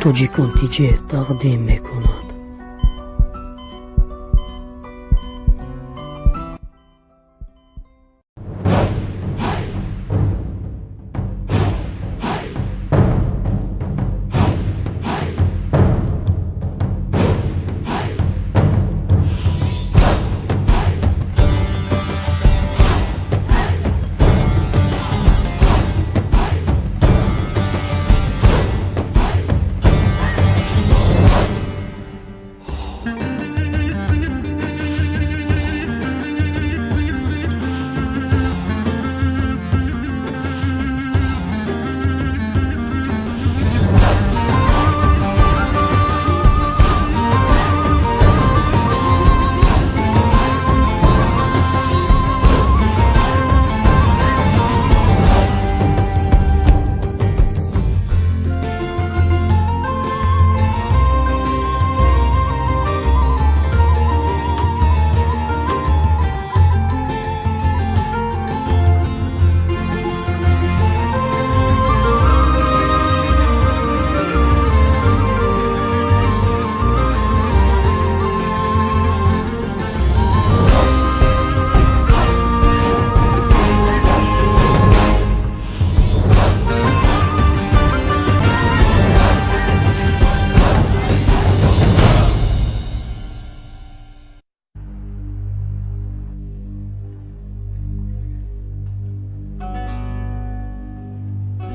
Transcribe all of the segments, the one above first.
Тоҷикон ТҶ тақдим мекунад.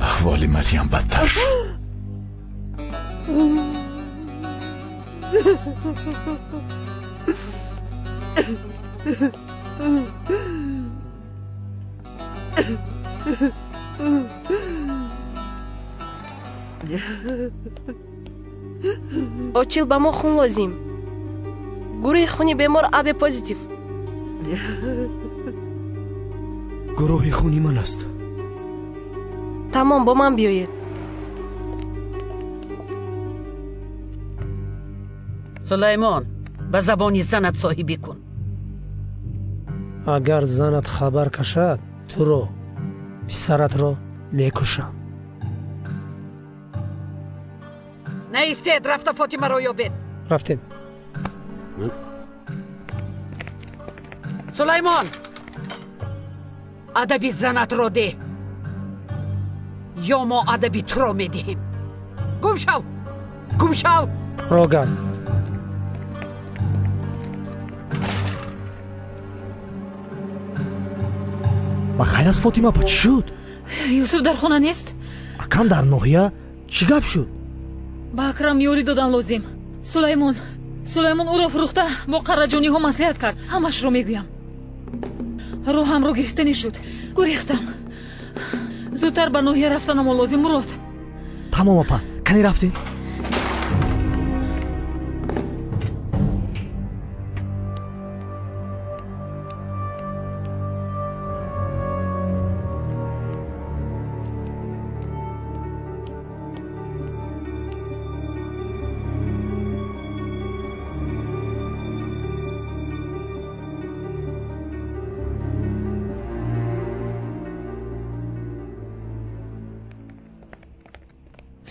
Аҳволи Марьям бадтар шуд. Очил, ба мо хун лозим. Гурӯҳи хуни бемор АБ позитив. Гурӯҳи хуни ман аст. Тамом, бо ман биёед. Сулаймон, ба забони занат соҳибӣ кун. Агар занат хабар кашад, туро, писаратро мекушам. Наистед, рафта Фотимаро ёбед. Рафтем. Сулаймон, адаби занатро деҳ, ё мо адаби туро медиҳем. Гум шав, гум шав. Роган. Ба хайр аст, Фотима, па чӣ шуд? Юсуф дар хона нест? Акам дар ноҳия. Чӣ гап шуд? Ба Акрам ёрӣ додан лозим. Сулаймон, Сулаймон ӯро фурӯхта бо қараҷониҳо маслиҳат кард. Ҳамашро мегӯям. Роҳамро гирифта нешуд, гурехтам. Зудтар ба ноҳия рафтанамо лозим, Мурод. Тамом, апа, кани рафтем?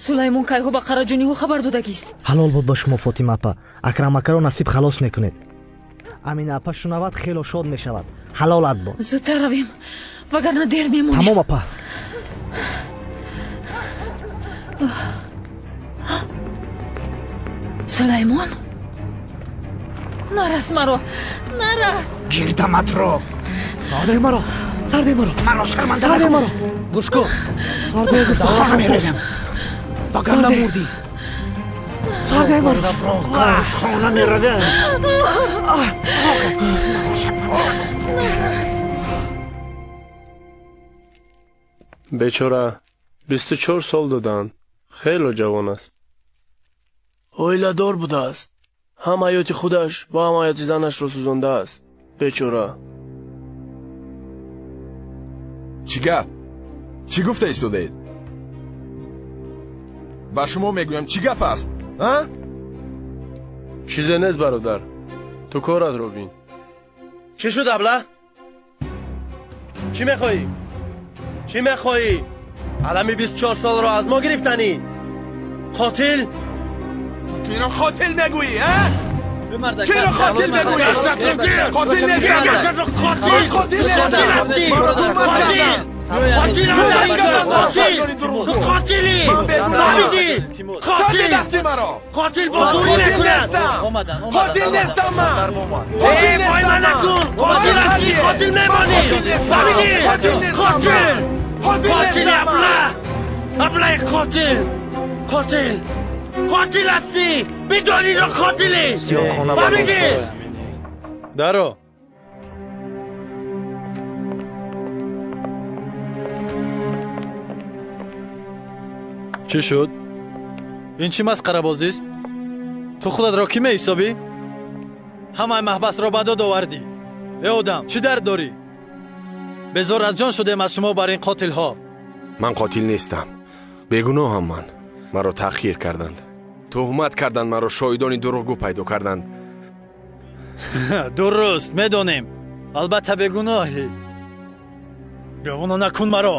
Сулаймон кайҳо ба қараҷониҳо хабар додагист. Ҳалол буд ба шумо, Фотима апа. Акрам акаро насиб халос мекунед. Амина апа шунавад, хело шод мешавад. Ҳалолат бод. Зудтар равем, вагарна дер мемонем. Тамом, апа. Сулаймон, нарас маро, нарас. Гирдаматро. Сарде маро, сарде маро. Маро шарманда. Сарде маро. Гӯш кун. Сарде гуфта хона меравем. Вагарна мурдӣ. Сарде маро. Хона меравем. Бечора 24 сол доданд. Хело ҷавон аст. Оиладор будааст. Ҳам ҳаёти худаш ва ҳам ҳаёти занашро сӯзондааст. Бечора. Чӣ гап? Чӣ гуфта истодаед? Ба шумо мегӯям, чӣ гап аст? А? Чизе нест, бародар. Ту коратро бин. Чӣ шуд, абла? Чӣ мехоҳӣ? Чӣ мехоҳӣ? Алами 24 солро аз мо гирифтанӣ? Қотил? Киро қотил мегӯӣ, а? Киро қотил мегӯӣ? Қотил нестам! Қотил нестам! Маро туҳмат карданд! Қотил! Қотили! Фаҳмидӣ? Қотил! Дасти маро! Қотил бо зӯрӣ мекунад! Қотил нестам ман! Қотил нестам ман! Қотил ҳастӣ! Қотил мемонӣ! Фаҳмидӣ? Қотил нестам ман! Қотил! Қотили абла! Аблаи қотил! Қотил! Қотил ҳастӣ! Бидонӣ ро қотилӣ! Фаҳмидӣ? Даро! Чӣ шуд? Ин чӣ масхарабозист? Ту худатро кӣ меҳисобӣ? Ҳамаи маҳбасро ба дод овардӣ. Э одам, чӣ дард дорӣ? Безор аз ҷон шудем аз шумо бар ин қотилҳо. Ман қотил нестам. Бегуноҳам ман. Маро таъхир карданд. Туҳмат карданд маро, шоҳидони дурӯғгӯ пайдо карданд. Дуруст, медонем. Албатта бегуноҳӣ. Девона накун маро.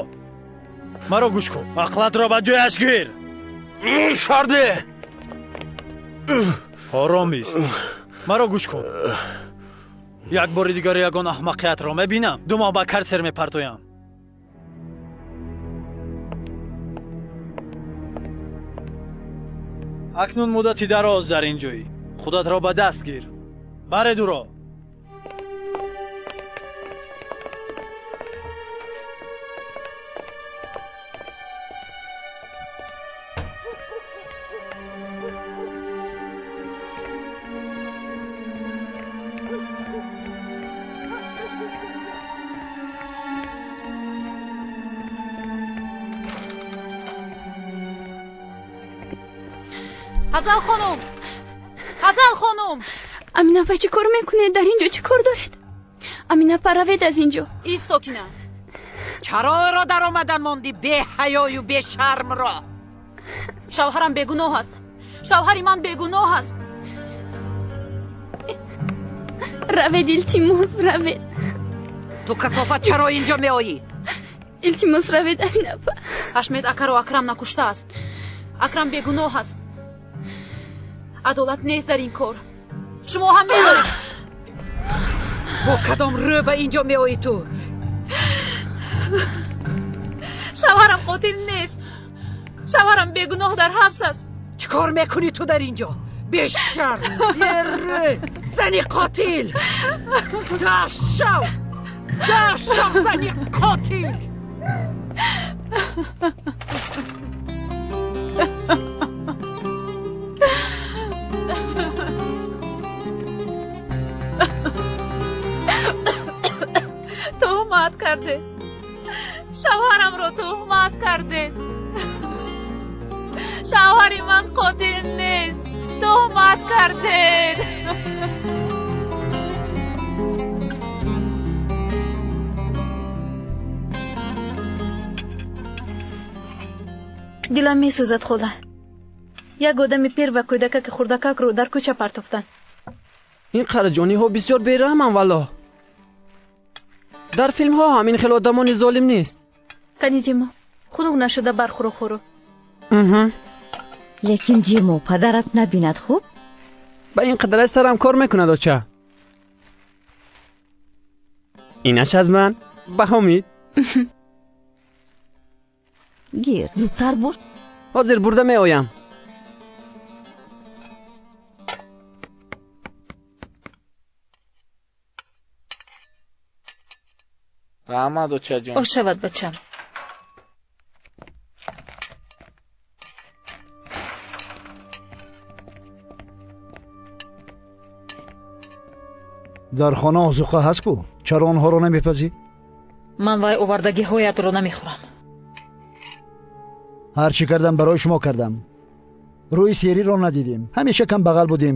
Маро гӯш кун. Ақлатро ба ҷояш гир. Шарде! Ором ист. Маро гӯш кун. Як бори дигар ягон аҳмақиятро мебинам, 2 моҳ ба карцер мепартоям. Акнун муддати дароз дар ин ҷоӣ. Худатро ба даст гир. Баред ӯро. Ҳазал хонум! Ҳазал хонум! Амина апа, чӣ кор мекунед? Дар ин ҷо чӣ кор доред? Амина апа, равед аз ин ҷо. И сокина. Чаро ӯро дар омадан мондӣ беҳаёю бешармро? Шавҳарам бегуноҳ аст. Шавҳари ман бегуноҳ аст. Равед, илтимос, равед. Ту касофат чаро ин ҷо меоӣ? Илтимос, равед, Амина апа. Ҳашмед акаро Акрам накуштааст. Акрам бегуноҳ аст. Адолат нест дар ин кор. Шумо ҳам медонед. Бо кадом рӯ ба ин ҷо меоӣ ту? Шавҳарам қотил нест. Шавҳарам бегуноҳ дар ҳабс аст. Чӣ кор мекунӣ ту дар ин ҷо? Бешарм, берӯ, зани қотил! Дафшав! Дафшав, зани қотил! Туҳмат кардед. Шавҳарамро туҳмат кардед. Шавҳари ман қотил нест. Туҳмат кардед. Дилам месӯзад, хола. Як одами пир ва кӯдакаки хурдакакро дар кӯча партофтанд. Ин қараҷониҳо бисёр бераҳманд, валлоҳ. Дар филмҳо ҳам ин хел одамони золим нест. Кани Ҷимо, хунук нашуда бархӯро хӯро. Лекин Ҷимо, падарат набинад, хуб? Ба ин қадараш сарам кор мекунад, оча. Инаш аз ман ба Ҳомид. Гир, зудтар бош. Ҳозир бурда меоям. Раҳмат, очаҷон. Ош шавад, бачам. Дар хона озуқа ҳаст ку? Чаро онҳоро намепазӣ? Ман вай овардагиҳоятро намехӯрам. Ҳар чӣ кардам барои шумо кардам. Рӯи сериро надидем. Ҳамеша кам бағал будем.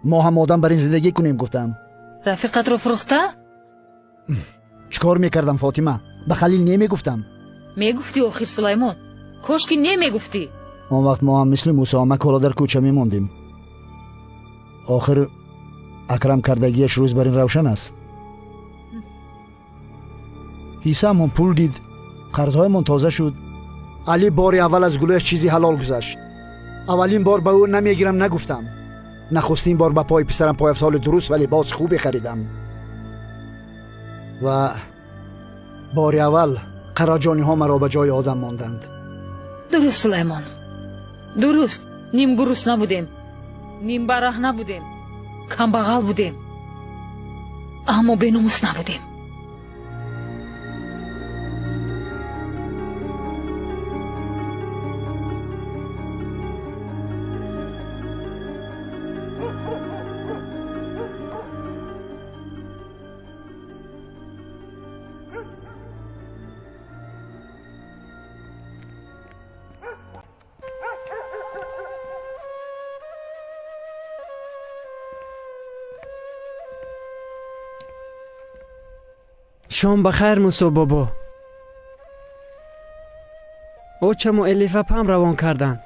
Мо ҳам одам бар ин зиндагӣ кунем, гуфтам. Рафиқатро фурӯхта? Чӣ кор мекардам, Фотима? Ба Халил немегуфтам. Мегуфтӣ охир, Сулаймон. Кош ки немегуфтӣ. Он вақт мо ҳам мисли Мусо амак ҳоло дар кӯча мемондем. Охир Акрам кардагиаш рӯз бар ин равшан аст. Ҳиссаамон пул дид, қарзҳоямон тоза шуд. Али бори аввал аз гулӯяш чизи ҳалол гузашт. Аввалин бор ба ӯ намегирам нагуфтам. Нахустин бор ба пои писарам пойафзоли дуруст ва либоси хубе харидам. Ва бори аввал қараҷониҳо маро ба ҷои одам монданд. Дуруст, Сулаймон, дуруст. Нимгурус набудем, нимбараҳ набудем, камбағал будем, аммо беномус набудем. Шом ба хайр, Мусо бобо. Очаму Элиф апам равон карданд.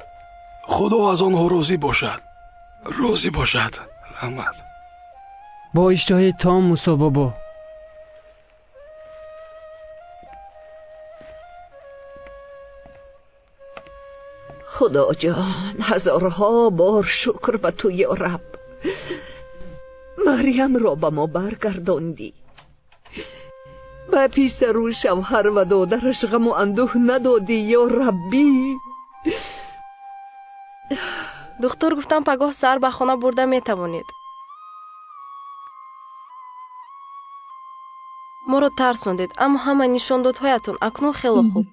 Худо аз онҳо розӣ бошад. Розӣ бошад. Раҳмат. Бо иштиҳои том, Мусо бобо. Худоҷон, ҳазорҳо бор шукр ба ту, ё Раб. Марьямро ба мо баргардондӣ. Ба писару шавҳар ва додараш ғаму андӯҳ надодӣ, ё Раббӣ. Духтур гуфтам пагоҳ саҳар ба хона бурда метавонед. Моро тарсондед, аммо ҳама нишондодҳоятон акнун хело хуб.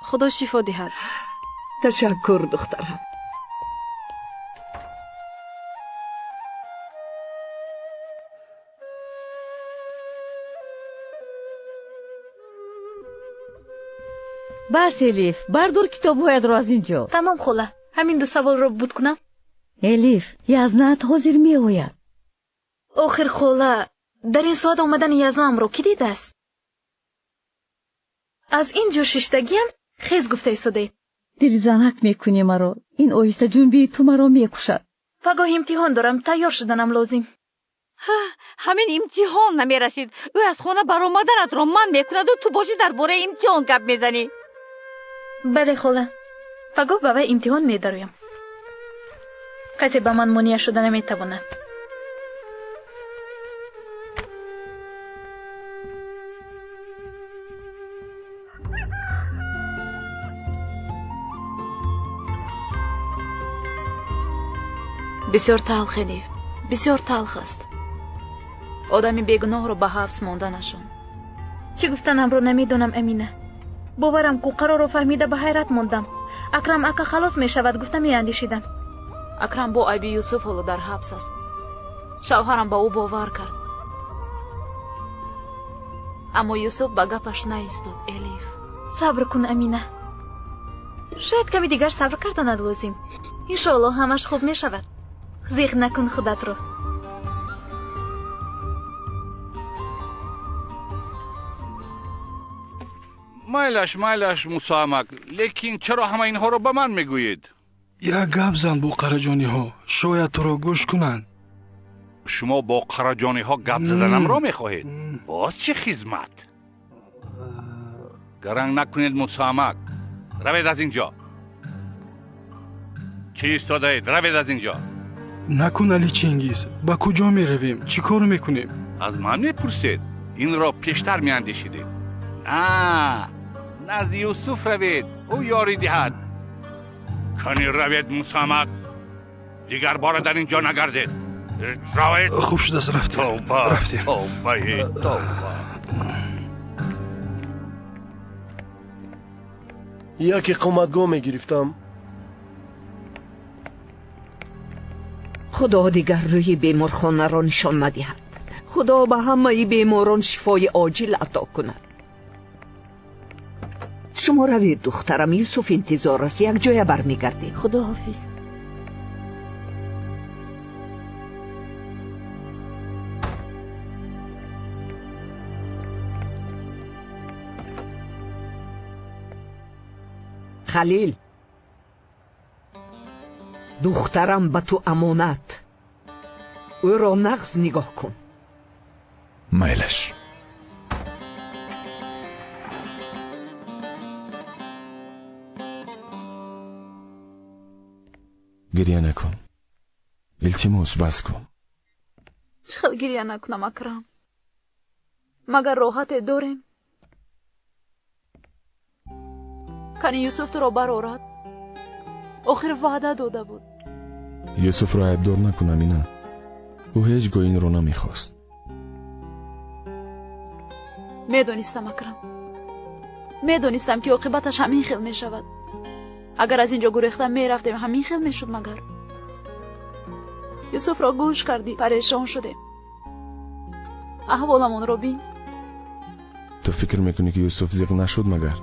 Худо шифо диҳад. Ташаккур, духтарам. Бас, Элиф, бардор китобҳоятро аз ин ҷо. Тамом, хола, ҳамин ду саволро буд кунам. Элиф, Язнаат ҳозир меояд. Охир, хола, дар ин соат омадани Язнаамро кӣ дидааст? Аз ин ҷо шиштагиам хез гуфта истодаед. Дилзанак мекунӣ маро. Ин оҳиста ҷунбии ту маро мекушад. Пагоҳ имтиҳон дорам, тайёр шуданам лозим. Ҳамин имтиҳон намерасид. Ӯ аз хона баромаданатро ман мекунаду ту бошӣ дар бораи имтиҳон гап мезанӣ. Бале, хола, пагоҳ ба вай имтиҳон медароям. Касе ба ман монеа шуда наметавонад. Бисёр талх, Элиф, бисёр талх аст. Одами бегуноҳро ба ҳабс монданашон. Чӣ гуфтанамро намедонам, Амина. Боварам ку қарорро фаҳмида ба ҳайрат мондам. Акрам ака халос мешавад гуфта меандешидам. Акрам бо айби Юсуф ҳоло дар ҳабс аст. Шавҳарам ба ӯ бовар кард. Аммо Юсуф ба гапаш наистод, Элиф. Сабр кун, Амина. Шояд ками дигар сабр карданат лозим. Иншоаллоҳ ҳамаш хуб мешавад. Зиқ накун худатро. Майлаш, майлаш, Мусо амак, лекин чаро ҳама инҳоро ба ман мегӯед? Як гап зан бо қараҷониҳо, шояд туро гӯш кунанд. Шумо бо қараҷониҳо гап заданамро мехоҳед? Боз чӣ хизмат? Гаранг накунед, Мусо амак. Равед аз ин ҷо. Чӣ истодаед? Равед аз ин ҷо. Накун, Али Чингиз, ба куҷо меравем? Чӣ кор мекунем? Аз ман мепурсед? Инро пештар меандешидед. Назди Юсуф равед, ӯ ёрӣ диҳад. Кани равед, Мусо амак. Дигар бора дар ин ҷо нагардед. Равед. Хуб шудааст, рафтем. Тавба, рафтем. Тавбаи тавба. Як иқоматгоҳ мегирифтам. Худо дигар рӯи беморхонаро нишон надиҳад. Худо ба ҳамаи беморон шифои оҷил ато кунад. Шумо равед, духтарам, Юсуф интизор аст, якҷоя бармегардем. Худоҳофиз. Халил, духтарам ба ту амонат. Ӯро нағз нигоҳ кун. Майлаш. Гирья накун, илтимос, бас кун. Чӣ хел гирья накунам, Акрам? Магар роҳате дорем? Кани Юсуф туро барорад? Охир ваъда дода буд. Юсуфро айбдор накун, Амина. Ӯ ҳеҷ гоҳ инро намехост. Медонистам, Акрам, медонистам, ки оқибаташ ҳамин хел мешавад. Агар аз ин ҷо гурехта мерафтем, ҳамин хел мешуд. Магар Юсуфро гӯш кардӣ, парешон шудем. Аҳволамонро бин. Ту фикр мекунӣ, ки Юсуф зиқ нашуд? Магар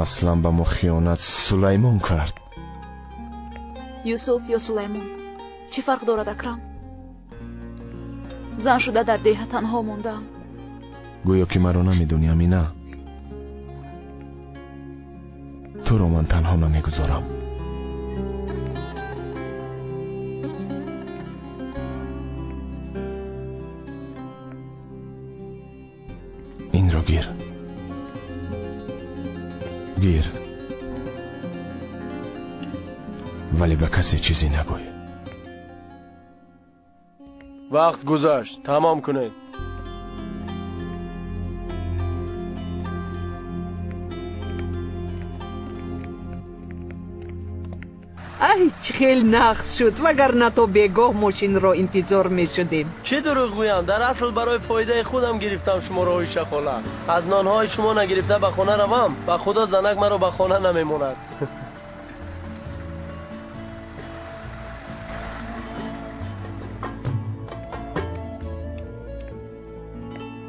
аслан ба мо хиёнат Сулаймон кард. Юсуф ё Сулаймон, чӣ фарқ дорад, Акрам? Зан шуда дар деҳа танҳо мондаам. Гӯё ки маро намедонӣ, Амина. Туро ман танҳо намегузорам. Инро гир, гир, вале ба касе чизе нагӯй. Вақт гузашт, тамом кунед. Ай, чӣ хел нағз шуд, вагарна то бегоҳ мошинро интизор мешудем. Чӣ дурӯғ гӯям, дар асл барои фоидаи худам гирифтам шуморо, Оиша хола. Аз нонҳои шумо нагирифта ба хона равам, ба худо занак маро ба хона намемонад.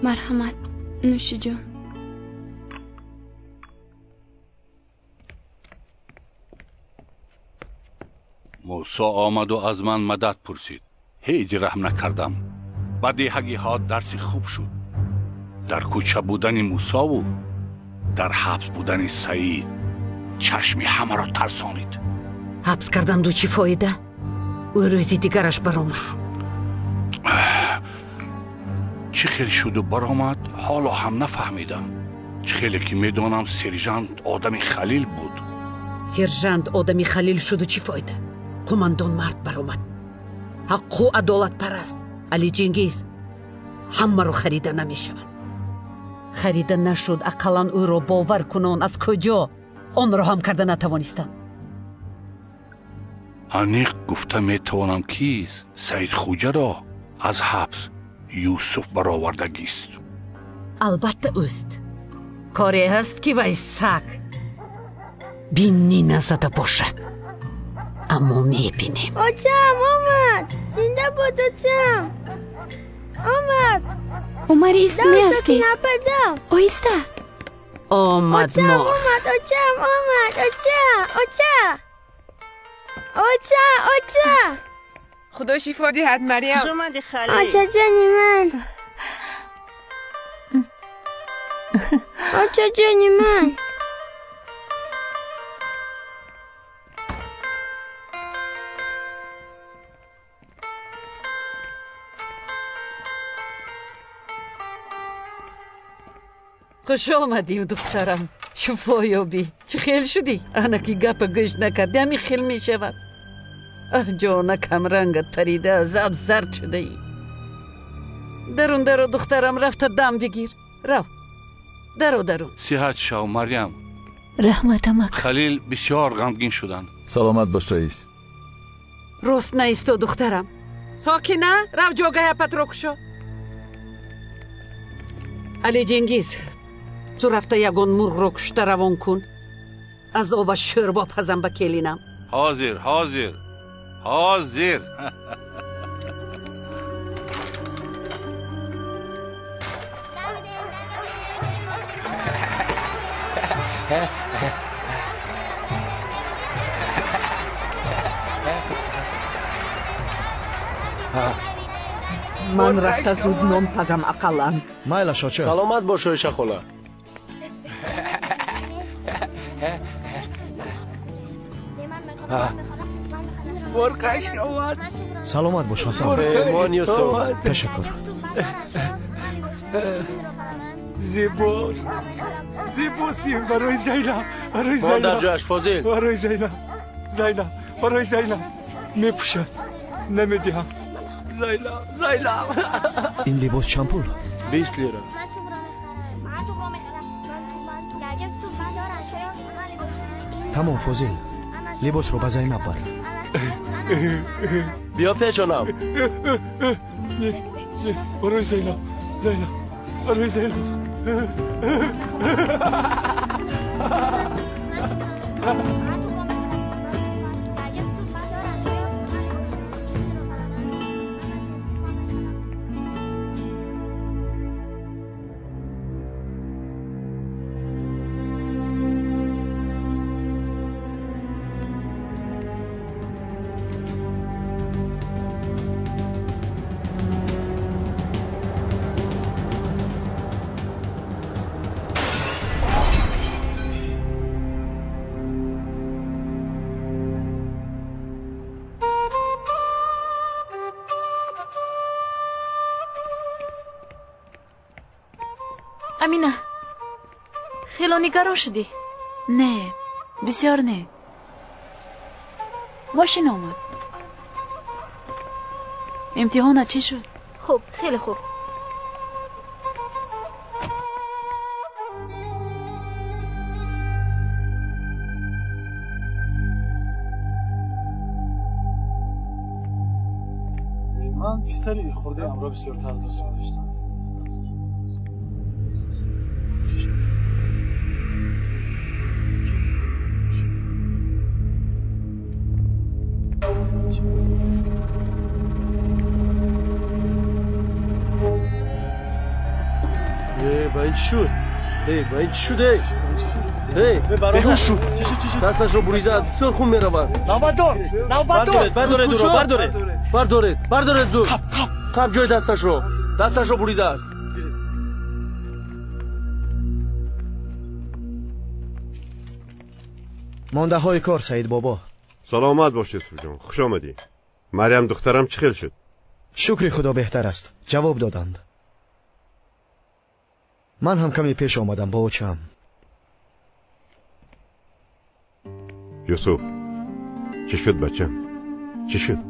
Марҳамат, нӯшиҷон. Мусо омаду аз ман мадад пурсид. Ҳеҷ раҳм накардам. Ба деҳагиҳо дарси хуб шуд. Дар кӯча будани Мусову дар ҳабс будани Саид чашми ҳамаро тарсонид. Ҳабс карданду чӣ фоида? Ӯ рӯзи дигараш баромад. Чӣ хел шуду баромад, ҳоло ҳам нафаҳмидам. Чӣ хеле ки медонам, сержант Одами Халил буд. Сержант Одами Халил шуду чӣ фоида? Қумандон мард баромад. Ҳаққу адолатпараст. Али Чингиз, ҳамаро харида намешавад. Харида нашуд, ақаллан ӯро бовар кунон. Аз куҷо? Онро ҳам карда натавонистанд. Аниқ гуфта метавонам, ки Саид Хуҷаро аз ҳабс Юсуф баровардагист. Албатта ӯст. Коре ҳаст, ки вай саг бинӣ назада бошад. Аммо мебинем. Очам омад! Зинда буд очам! Омад! Умари, ист меафтӣ. Оҳиста. Омад Очам мор. омад! Очам омад! Оча! Оча! Оча! Оча! Худо шифо диҳад, Марьям. Хуш омадӣ, Халил. Очаҷони ман! Очаҷони ман! Хуш омадӣ, духтарам. Шифо ёбӣ. Чӣ хел шудӣ? Ана ки гапа гӯш накардӣ, ҳамин хел мешавад. Аҳ, ҷона, камрангат парида, азаб зард шудаӣ. Дарун даро, духтарам, рафта дам бигир. Рав. Даро, дарун. Сиҳат шав, Марьям. Раҳмат, амак. Халил бисёр ғамгин шуданд. Саломат бош, раис. Рост наисто, духтарам. Сокина, рав ҷогаи апатро кушо. Али Ҷингиз, ту рафта ягон мурғро кушта равон кун. Аз оба шӯрбо пазам ба келинам. Ҳозир, ҳозир, ҳозир. Ман рафта зуд нон пазам ақаллан. Майлаш, оча. Саломат бош, Оиша хола. Мурғаш омад. Саломат бош, Ҳасан. Меҳмон Юсуф. Ташаккур. Зебост, зебост. Барои Зайнаб, барои Мон дар Зайнаб, ҷояш, Фозил. барои Зайнаб, Зайнаб, Барои Зайнаб мепӯшад. Намедиҳам. Зайнаб, Зайнаб. Ин либос чанд пул? 20 лира. Тамом, Фозил. Либосро ба Зайнаб бар. Биё печонам. Барои Зайнаб, Зайнаб, барои Зайнаб. Амина, хело нигарон шудӣ? Не, бисёр не. Мошин омад. Имтиҳонат чӣ шуд? Хуб, хеле хуб. Ман писари хурдаамро бисёртар дӯст медоштам. Ба ин чӣ шуд? Ба ин чӣ шуд? Беҳуш шуд. Дасташро бурида аз бисёр хун меравад. Навбатдор! Навбатдор! Бардоред ӯро, бардоред! Бардоред, бардоред зуд! Қап ҷои дасташро. Дасташро буридааст. Мондаҳои кор, Саид бобо. Саломат бош, Юсуфҷон, хуш омадӣ. Марьям духтарам чӣ хел шуд? Шукри Худо, беҳтар аст. Ҷавоб доданд. Ман ҳам каме пеш омадам бо очаам. Юсуф, чӣ шуд, бачам? Чӣ шуд?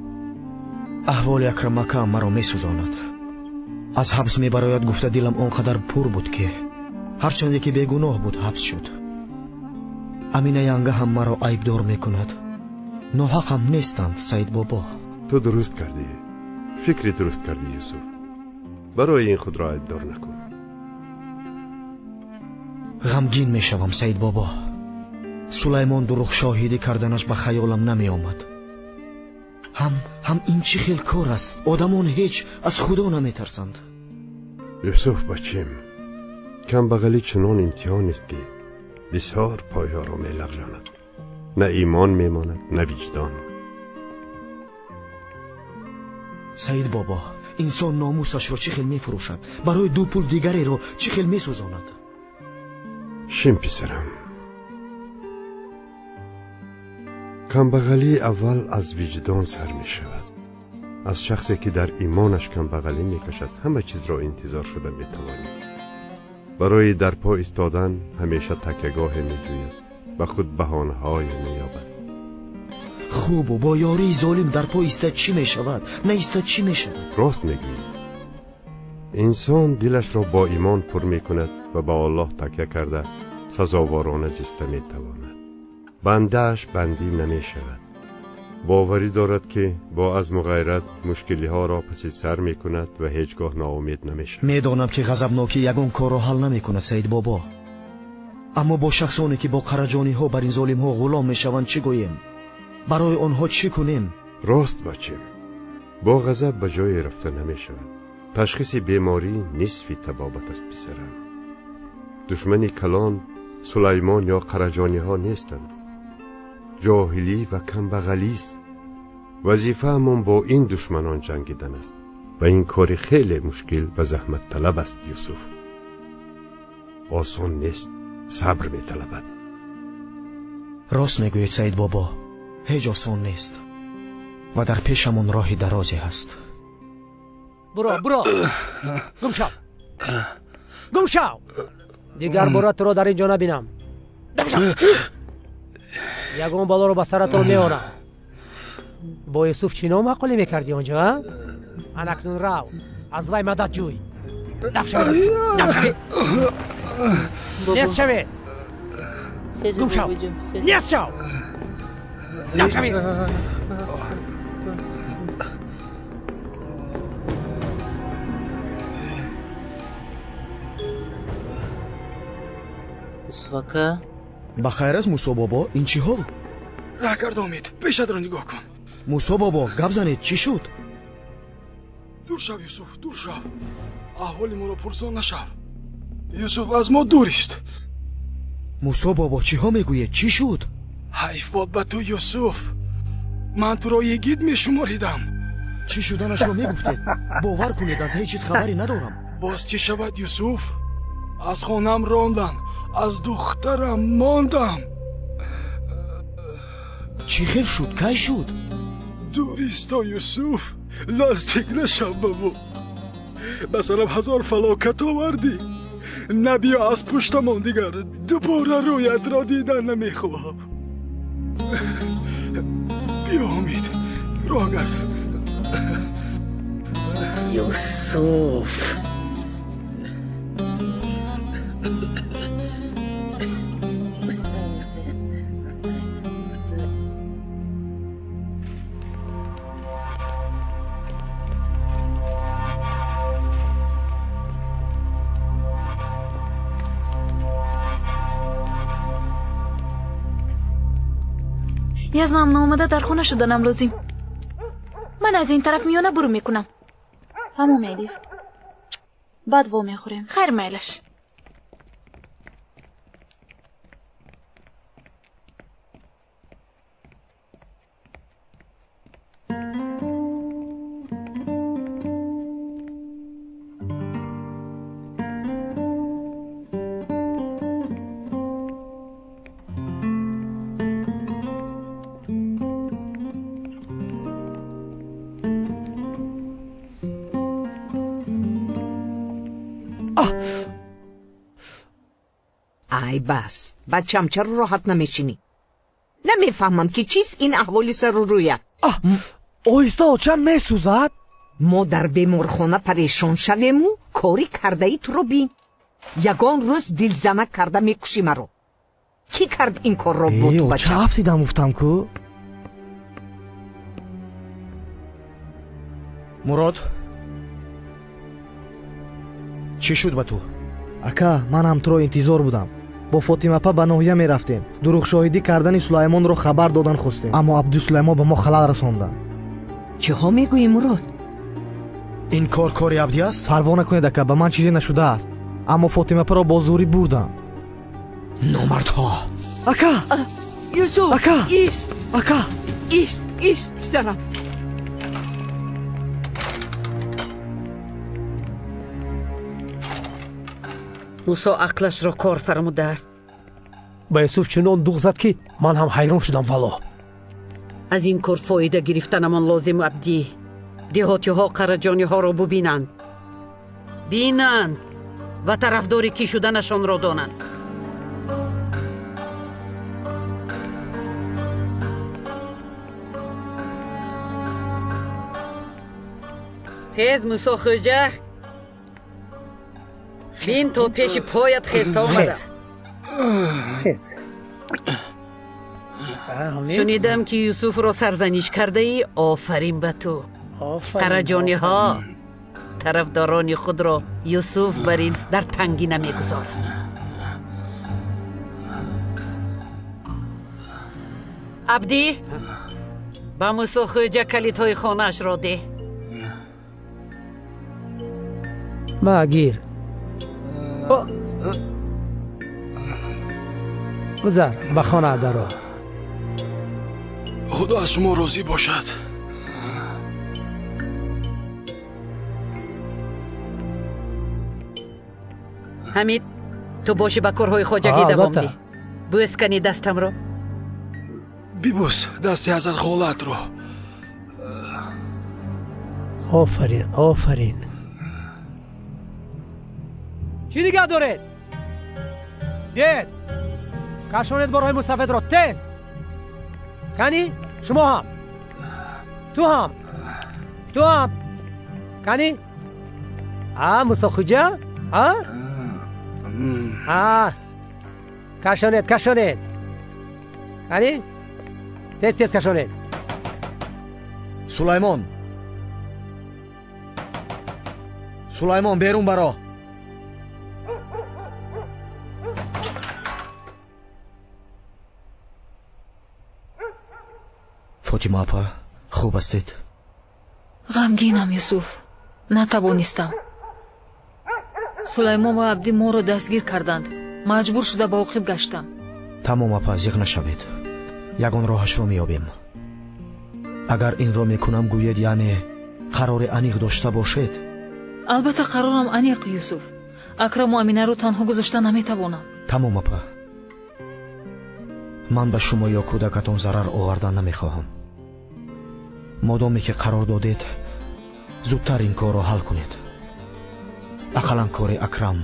Аҳволи Акрамакаам маро месӯзонад. Аз ҳабс мебарояд гуфта дилам он қадар пур буд, ки ҳарчанде ки бегуноҳ буд, ҳабс шуд. Амина янга ҳам маро айбдор мекунад. Ноҳақам нестанд, Саид бобо. Ту дуруст кардӣ. Фикри дуруст кардӣ, Юсуф. Барои ин худро айбдор накун. Ғамгин мешавам, Саид бобо. Сулаймон дурӯғшоҳидӣ карданаш ба хаёлам намеомад. Ҳам ин чӣ хел кор аст? Одамон ҳеҷ аз Худо наметарсанд. Юсуф бачим, камбағалӣ чунон имтиҳонест, ки бисёр пойҳоро мелағжонад. На имон мемонад, на виҷдон. Саид бобо, инсон номусашро чӣ хел мефурӯшад? Барои ду пул дигареро чӣ хел месӯзонад? Шин, писарам. Камбағалӣ аввал аз виҷдон сар мешавад. Аз шахсе ки дар имонаш камбағалӣ мекашад, ҳама чизро интизор шуда метавонӣ. Барои дар по истодан ҳамеша такягоҳе меҷӯяд, ба худ баҳонаҳое меёбад. Хубу бо ёрии золим дар по истад чӣ мешавад? Наистад чӣ мешавад? Рост мегӯӣ. Инсон дилашро бо имон пур мекунад ва ба Аллоҳ такя карда сазоворона зиста метавонад. Бандааш бандӣ намешавад. Боварӣ дорад, ки бо азму ғайрат мушкилиҳоро паси сар мекунад ва ҳеҷ гоҳ ноумед намешавад. Медонам, ки ғазабнокӣ ягон корро ҳал намекунад, Саид бобо. Аммо бо шахсоне ки бо қараҷониҳо бар ин золимҳо ғулом мешаванд чӣ гӯем? Барои онҳо чӣ кунем? Рост, бачем. Бо ғазаб ба ҷое рафта намешавад. Ташхиси беморӣ нисфи табобат аст, писарам. Душмани калон Сулаймон ё қараҷониҳо нестанд. Ҷоҳилӣ ва камбағалист. Вазифаамон бо ин душманон ҷангидан аст ва ин кори хеле мушкил ва заҳматталаб аст, Юсуф. Осон нест, сабр металабад. Рост мегӯед, Саид бобо, ҳеҷ осон нест ва дар пешамон роҳи дарозе ҳаст. Буро, буро, гум шав, гум шав. Дигар бора туро дар ин ҷо набинам. Ягон балоро ба саратон меорам. Бо Юсуф чӣ номаъқулӣ мекардӣ онҷо, а? Анакнун рав, аз вай мадад ҷӯй. Даф шавед, даф шавед. Нест шавед. Гум шав, нест шав. Даф шавед. Юсуф ака? Ба хайр аст, Мусо бобо, ин чӣ ҳол? Раҳ кард, Омид, пешатро нигоҳ кун. Мусо бобо, гап занед, чӣ шуд? Дур шав, Юсуф, дур шав. Аҳволи моро пурсон нашав. Юсуф аз мо дурист. Мусо бобо, чиҳо мегӯед? Чӣ шуд? Ҳайф бод ба ту, Юсуф. Ман туро йигит мешуморидам. Чӣ шуданашро мегуфтед? Бовар кунед, аз ҳеҷ чиз хабаре надорам. Боз чӣ шавад, Юсуф? Аз хонам ронданд, аз духтарам мондам. Чӣ хел шуд? Кай шуд? Дуристо, Юсуф, наздик нашав ба мо. Ба сарам ҳазор фалокат овардӣ. Набиё аз пуштамон дигар. Дубора рӯятро дидан намехоҳам. Биё, Умид, роҳ гард. Юсуф. Язнам наомада дар хона шуданам лозим. Ман аз ин тараф миёна буру мекунам. Ҳамон мелиф. Баъд во мехӯрем. Хайр, майлаш. Ай бас, бачам, чаро роҳат намешинӣ? Намефаҳмам, ки чист ин аҳволи сару рӯят. Оҳиста, очам, месӯзад. Мо дар беморхона парешон шавему кори кардаи туро бин. Ягон рӯз дилзанак карда мекушӣ маро. Кӣ кард ин корро бо ту, бачам? Оча, афтидам гуфтам ку. Мурод, чӣ шуд ба ту? Ака, ман ҳам туро интизор будам. Бо Фотимапа ба ноҳия мерафтем. Дурӯғшоҳидӣ кардани Сулаймонро хабар додан хостем, аммо Абдусулаймон ба мо халал расонданд. Чиҳо мегӯӣ, Мурод? Ин кор кори Абдӣ аст? Парво накунед, ака, ба ман чизе нашудааст, аммо Фотимапаро бо зӯрӣ бурданд. Номардҳо! Ака! Юсуф! Ака! Ист! Ака! Ист, ист, писарам. Мусо ақлашро кор фармудааст. Ба Юсуф чунон дуғ зад, ки ман ҳам ҳайрон шудам, валлоҳ. Аз ин кор фоида гирифтанамон лозим, Абдӣ. Деҳотиҳо қараҷониҳоро бубинанд, бинанд ва тарафдори кӣ шуданашонро донанд. Хез, Мусо хӯҷа, бин то пеши поят хеста омадам. Шунидам, ки Юсуфро сарзаниш кардаӣ. Офарин ба ту. Қараҷониҳо тарафдорони худро Юсуф бар ин дар тангӣ намегузоранд. Абдӣ, ба Мусо хӯҷа калидҳои хонаашро деҳ. Ма, гир. Гузар, ба хона даро. Худо аз шумо розӣ бошад. Ҳамид, ту бошӣ ба корҳои хоҷагӣ давом деҳ. Бӯс кани дастамро. Бибӯс дасти ҳазархолатро. Офарин, офарин. Чӣ нигаҳ доред? Биёед, кашонед борҳои мустафедро, тез. Кани, шумо ҳам. Ту ҳам, ту ҳам. Кани? А, Мусохуҷа? А? А, кашонед, кашонед. Кани? Тез, тез кашонед. Сулаймон, Сулаймон, берун баро. Фотима апа, хуб ҳастед? Ғамгинам, Юсуф, натавонистам. Сулаймон ва Абдӣ моро дастгир карданд. Маҷбур шуда ба оқиб гаштам. Тамом апа, зиқ нашавед. Ягон роҳашро меёбем. Агар инро мекунам гӯед, яъне қарори аниқ дошта бошед? Албатта қарорам аниқ, Юсуф. Акраму Аминаро танҳо гузошта наметавонам. Тамом апа, ман ба шумо ё кӯдакатон зарар овардан намехоҳам. Модоме ки қарор додед, зудтар ин корро ҳал кунед. Ақаллан кори Акрам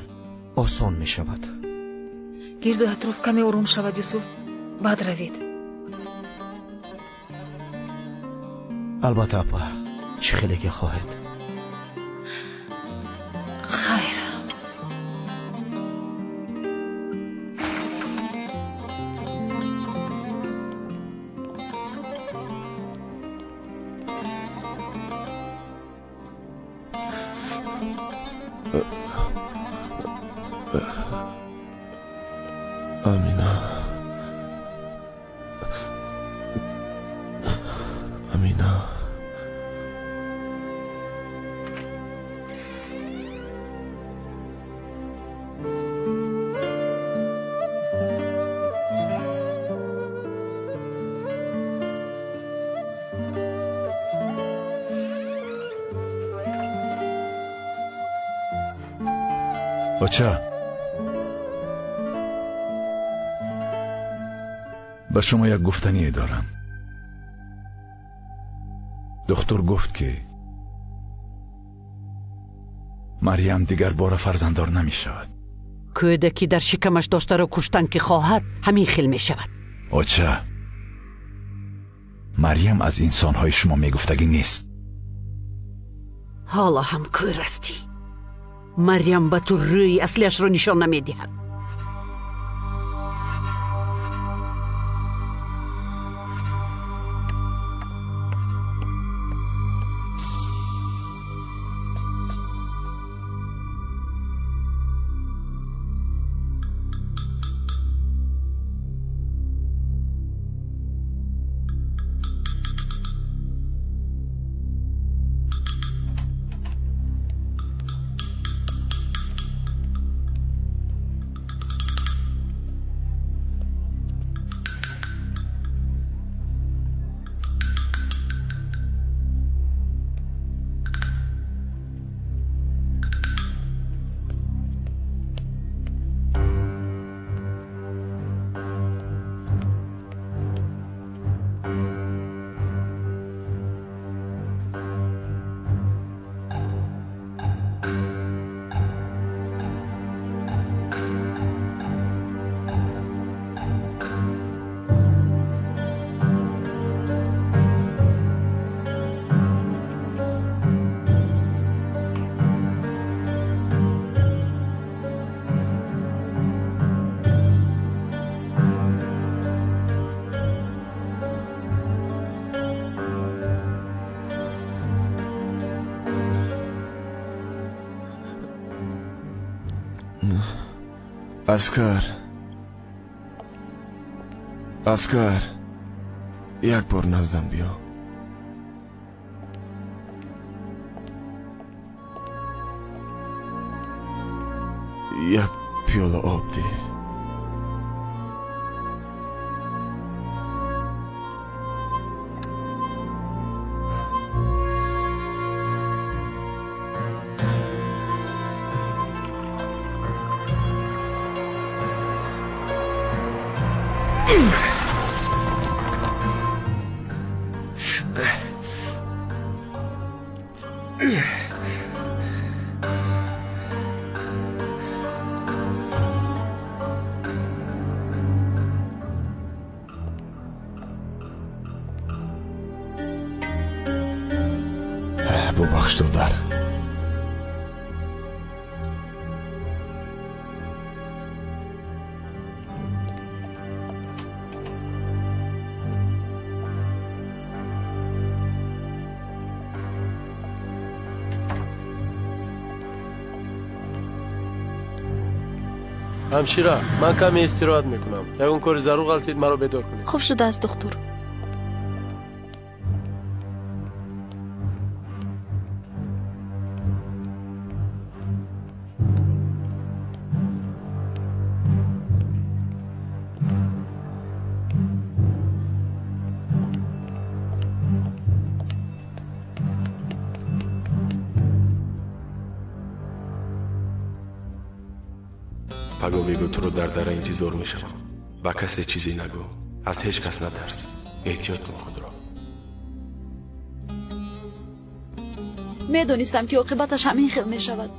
осон мешавад. Гирду атроф каме ором шавад, Юсуф, баъд равед. Албатта апа, чӣ хеле ки хоҳед. Хайр. Амина, Амина. Оча, ба шумо як гуфтание дорам. Духтур гуфт, ки Марьям дигар бора фарзанддор намешавад. Кӯдаки дар шикамаш доштаро куштан ки хоҳад, ҳамин хел мешавад. Оча, Марьям аз инсонҳои шумо мегуфтагӣ нест. Ҳоло ҳам кӯр ҳастӣ. Марьям ба ту рӯи аслиашро нишон намедиҳад. Аскар, Аскар, як бор наздам биё. Як пиёла об деҳ. Бубахш, додар. Ҳамшира, ман каме истироҳат мекунам. Ягон кори зарур ғалтид, маро бедор кунед. Хуб шудааст, духтур. Паго бегӯ туро дар дара интизор мешавам. Ба касе чизе нагӯ. Аз ҳеҷ кас натарс. Эҳтиёт кун худро. Медонистам, ки оқибаташ ҳамин хел мешавад.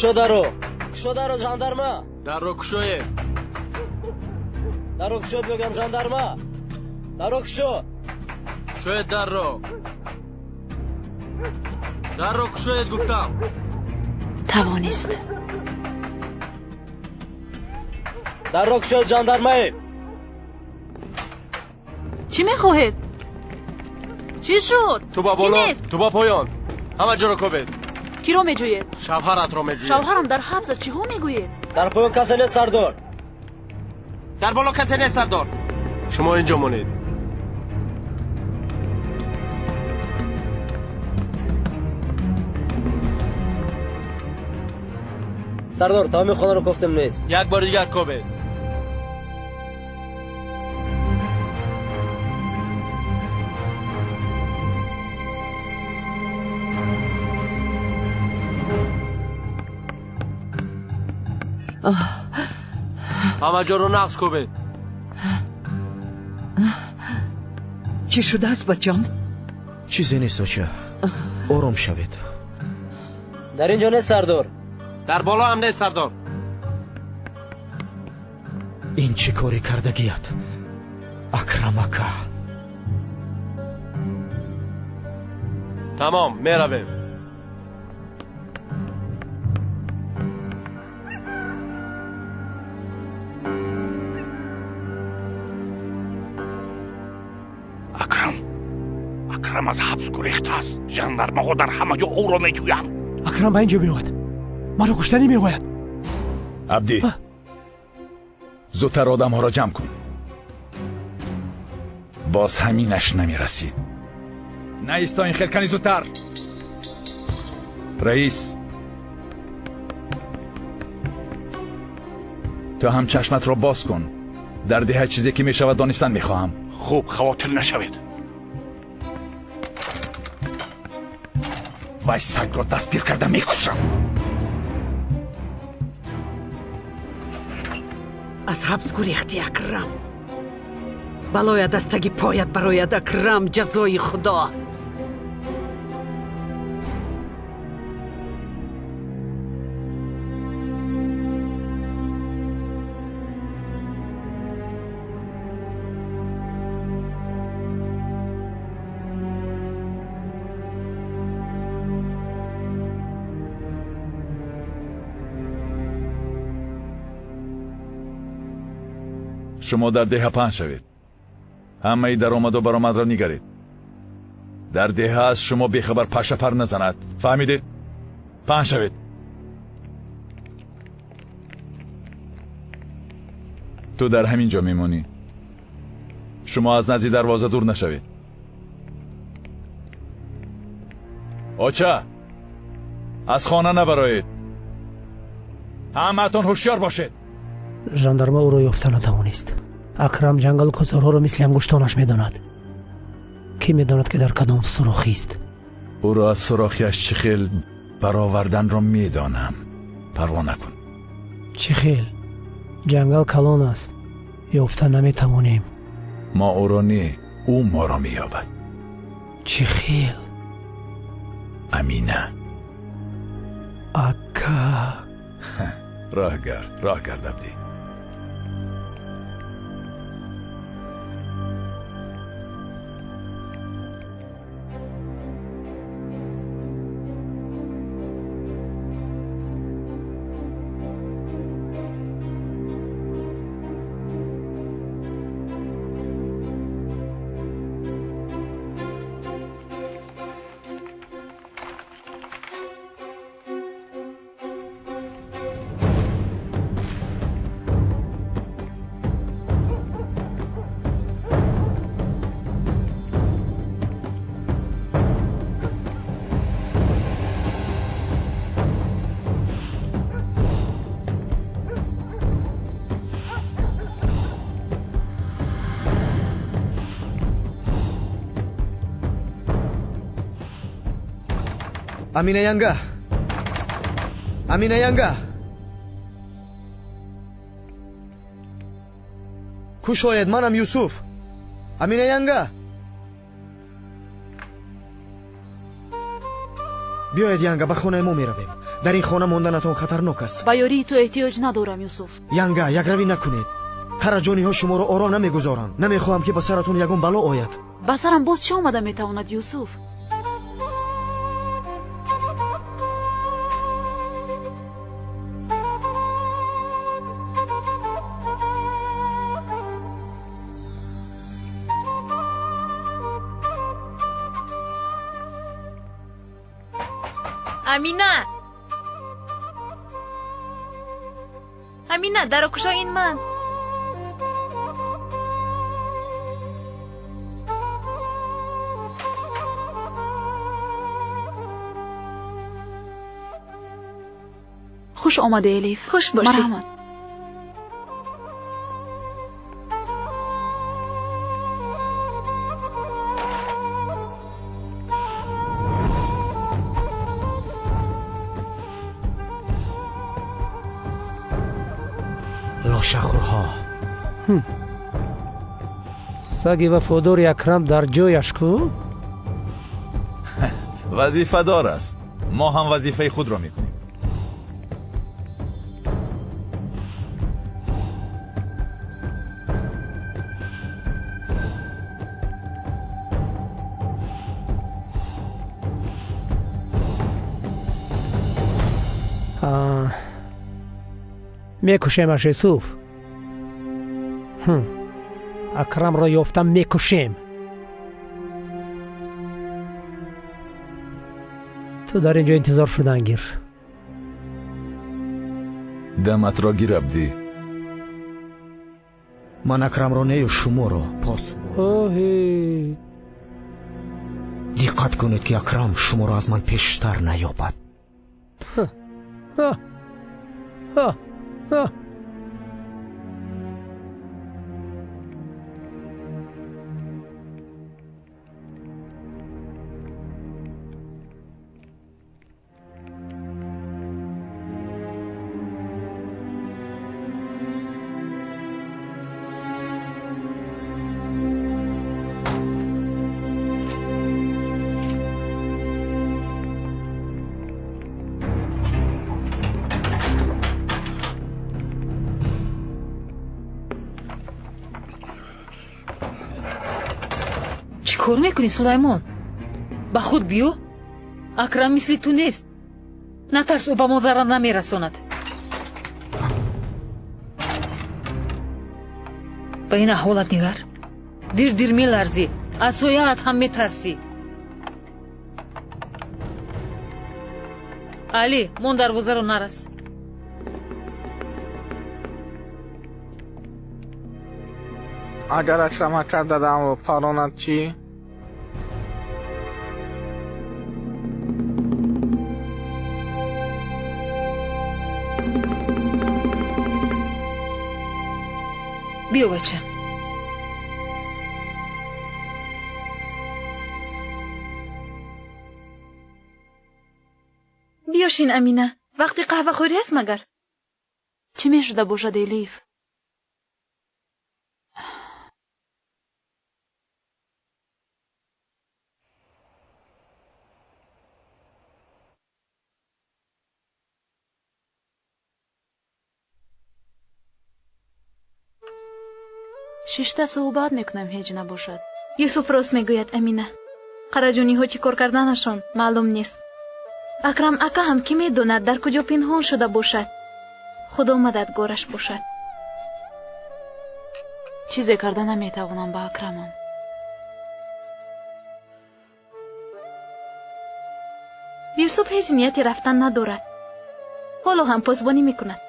Кушо дарро! Кушо дарро, жандарма! Дарро кушоед! Дарро кушод, мегӯям, жандарма! Дарро кушо! Кушоед дарро! Дарро кушоед, гуфтам! Тавонист. Дарро кушоед, жандармаед! Чӣ мехоҳед? Чӣ шуд? Ту ба боло, ту ба поён. Ҳама ҷоро кобед. Киро меҷӯед? Шавҳаратро меҷӯед. Шавҳарам дар ҳабс аст. Чиҳо мегӯед? Дар поён касе нест, сардор. Дар боло касе нест, сардор. Шумо инҷо монед. Сардор, тамоми хонаро кофтем, нест. Як бори дигар кобед. Ҳама ҷоро нақс кобед. Чӣ шудааст, бачам? Чизе нест, оча. Ором шавед. Дар ин ҷо нест, сардор. Дар боло ҳам нест, сардор. Ин чӣ коре кардагият, Акрам ака? Тамом, меравем. Акрам аз ҳабс гурехтааст. Жандармаҳо дар ҳама ҷо ӯро меҷӯянд. Акрам ба ин ҷо меояд. Маро куштанӣ меояд. Абдӣ, зудтар одамҳоро ҷамъ кун. Боз ҳаминаш намерасид. Наисто ин хел, кани зудтар. Раис, ту ҳам чашматро боз кун. Дар деҳа чизе ки мешавад донистан мехоҳам. Хуб, хавотир нашавед. Вай сагро дастгир карда мекушам. Аз ҳабс гурехти, Акрам. Балояд аз таги поят барояд, Акрам, ҷазои Худо. Шумо дар деҳа паҳн шавед. Ҳамаи даромаду баромадро нигаред. Дар деҳа аз шумо бехабар паша пар назанад. Фаҳмидед? Паҳн шавед. Ту дар ҳамин ҷо мемонӣ. Шумо аз назди дарвоза дур нашавед. Оча, аз хона набароед. Ҳамаатон ҳушёр бошед. Жандарма ӯро ёфта натавонист. Акрам ҷангалу кӯсорҳоро мисли ангуштонаш медонад. Кӣ медонад, ки дар кадом сурохист? Ӯро аз сурохиаш чӣ хел бароварданро медонам. Парво накун. Чӣ хел? Ҷангал калон аст, ёфта наметавонем. Мо ӯро не, ӯ моро меёбад. Чӣ хел? Амина. Ака. Роҳ гард, роҳ гард, Абдӣ. Амина янга, Амина янга, кушоед, манам Юсуф. Амина янга, биёед янга, ба хонаи мо меравем. Дар ин хона монданатон хатарнок аст. Ба ёрии ту эҳтиёҷ надорам, Юсуф. Янга, якравӣ накунед. Қараҷониҳо шуморо ором намегузоранд. Намехоҳам, ки ба саратон ягон бало ояд. Ба сарам боз чӣ омада метавонад, Юсуф? Амина! Амина, дарро кушо, ин ман. Хуш омадӣ, Элиф. Хуш бошӣ. Марҳамат. Лошахӯрҳо. Саги вафодори Акрам дар ҷояш ку? Вазифадор аст. Мо ҳам вазифаи худро мекунем. Мекушемаш, Юсуф. Акрамро ёфтам, мекушем. Ту дар ин ҷо интизор шудан гир. Даматро гир, Абдӣ. Ман Акрамро нею шуморо пос. Оҳе. Диққат кунед, ки Акрам шуморо аз ман пештар наёбад. Кор мекунӣ, Сулаймон? Ба худ биё. Акрам мисли ту нест. Натарс, ӯ ба мо зарар намерасонад. Ба ин аҳволат нигар. Дир-дир меларзӣ, аз сояат ҳам метарсӣ. Алӣ, мон дарвозаро нарас. Агар Акрам ака дадамро фаронад чӣ? Биё, бача. Биёшин, Амина. Вақти қаҳвахӯрӣ аст магар? Чӣ мешуда бошад, Элиф? Шишта суҳбат мекунам, ҳеҷ набошад. Юсуф рост мегӯяд, Амина. Қараҷониҳо чӣ кор карданашон маълум нест. Акрам ака ҳам кӣ медонад дар куҷо пинҳон шуда бошад. Худо мададгораш бошад. Чизе карда наметавонам ба Акрамам. Юсуф ҳеҷ нияти рафтан надорад. Ҳоло ҳам посбонӣ мекунад.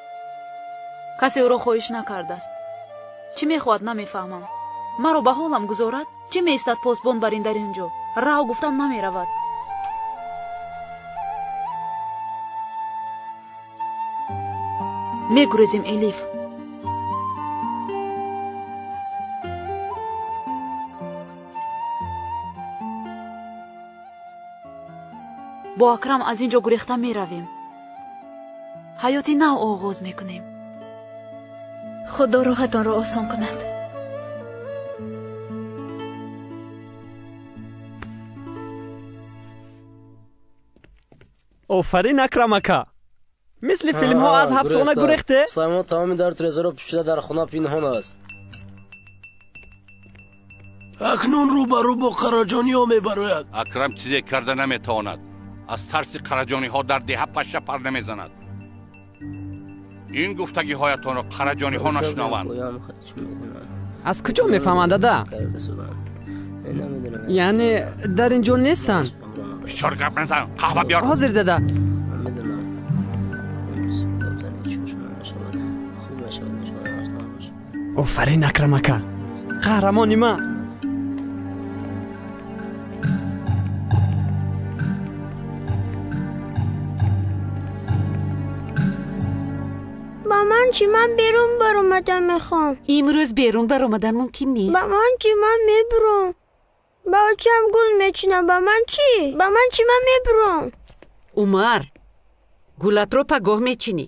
Касе ӯро хоҳиш накардааст. Чӣ мехоҳад намефаҳмам. Маро ба ҳолам гузорад? Чӣ меистад посбон бар ин дар ин ҷо? Раҳо гуфтам намеравад. Мегурезем, Элиф. Бо Акрам аз ин ҷо гурехта меравем. Ҳаёти нав оғоз мекунем. Худо роҳатонро осон кунад. Офарин, Акрам ака. Мисли филмҳо аз ҳабсхона гурехте? Сулаймон тамоми дару тирезаро пӯшида дар хона пинҳон аст. Акнун рӯбарӯ бо қараҷониҳо мебарояд. Акрам чизе карда наметавонад. Аз тарси қараҷониҳо дар деҳа паша пар намезанад. Ин гуфтагиҳоятонро қараҷониҳо нашунаванд. Аз куҷо мефаҳманд, дада? Яъне дар ин ҷо нестанд? Бисёр гап назан, қаҳва биёр. Ҳозир, дада. Офарин, Акрам ака. Қаҳрамони ман. Ба ман чӣ, ман берун баромадан мехоҳам. Имрӯз берун баромадан мумкин нест. Ба ман чӣ, ман мебурам. Ба очам гул мечинам. Ба ман чӣ? Ба ман чӣ, ман мебурам. Умар, гулатро пагоҳ мечинӣ.